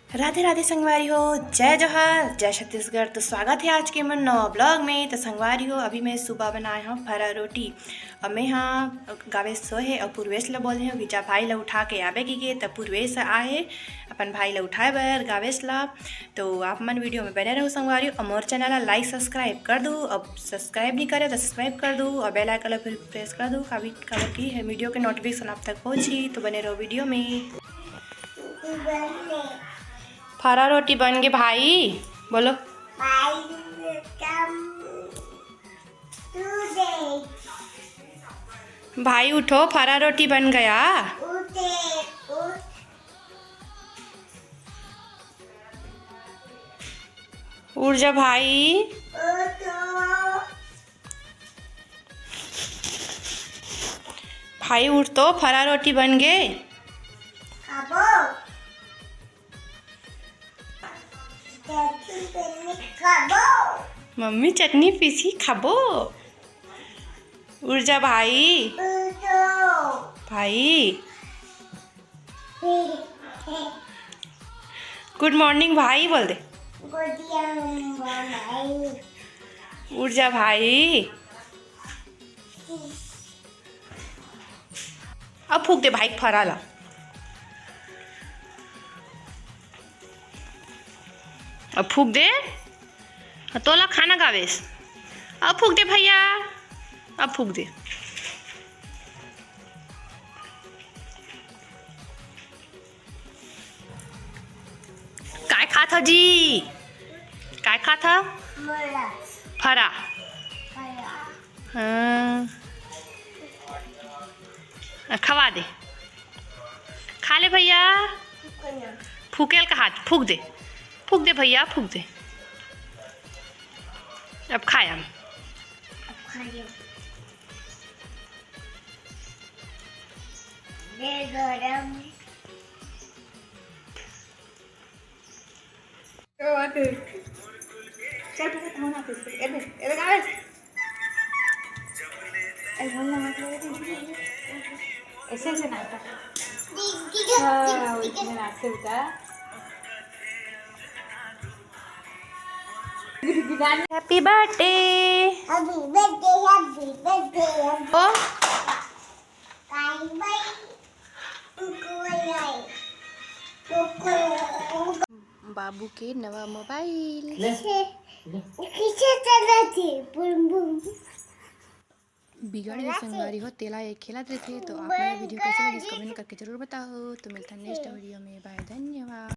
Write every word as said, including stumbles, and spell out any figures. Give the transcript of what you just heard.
राधे राधे संगवारी हो, जय जोहार, जय छत्तीसगढ़। तो स्वागत हे आज के मोर नवा blog में। तो संगवारी हो, अभी मैं सुबह बनाए हंव फरा रोटी। अब मैं हा गावे सोए हे अउ पूर्वेश ला बोले हंव कि जा भाई ला उठा के आबे कहिके। त पूर्वेश आए हे अपन भाई ला उठाए बर, गावेश ला। तो आप मन video में बने रहू संगवारी हो, अउ मोर channel ला like subscribe कर दू। अब subscribe नहीं करे तो subscribe कर दू अउ bell icon ला फिर press कर दू, काबर काबर कि video के notification आप तक पहुंची। तो बने रहो video में। फरा रोटी बन गे भाई, बोलो। भाई, कम तू दे। भाई उठो, फरा रोटी बन गया। उठे, उठ। उठ जा भाई। उठो। भाई उठ तो, फरा रोटी बन गे। खाबो। चटनी पीसी खाबो। मम्मी चटनी पीसी खाबो। उठ जा भाई। उठो। भाई। Good morning भाई बोल दे। Good morning भाई। उठ जा भाई। अब फूक दे भाई फरा ला। अब फूक दे। तोला खाना गावेस। अब फूक दे भैया। अब फूक दे। काय खात ह जी? काय खात ह? फरा। हाँ। खवा दे। खा ले भैया। फूकेल का हाथ, फूक दे। फूक दे भैया, फूक दे। अब खाया। चल बेटा, खाओ ना फिर। ए बे, ए बे, गाइस। ए, बोल ना, मत बोल। ऐसे, ऐसे नाचता। हाँ, इसमें नाचते बेटा। Happy birthday। Happy birthday, happy birthday, happy ओ। बाबू के नवा मोबाइल। ले, ले। पीछे चला थे, बुम बुम। बिगड़ गे संगवारी हो, तेला ये खेलत रहिथे। तो आप मन ला video कैसे लगिस, comment करके जरूर बताओ। तो मिलता next video में, bye, धन्यवाद।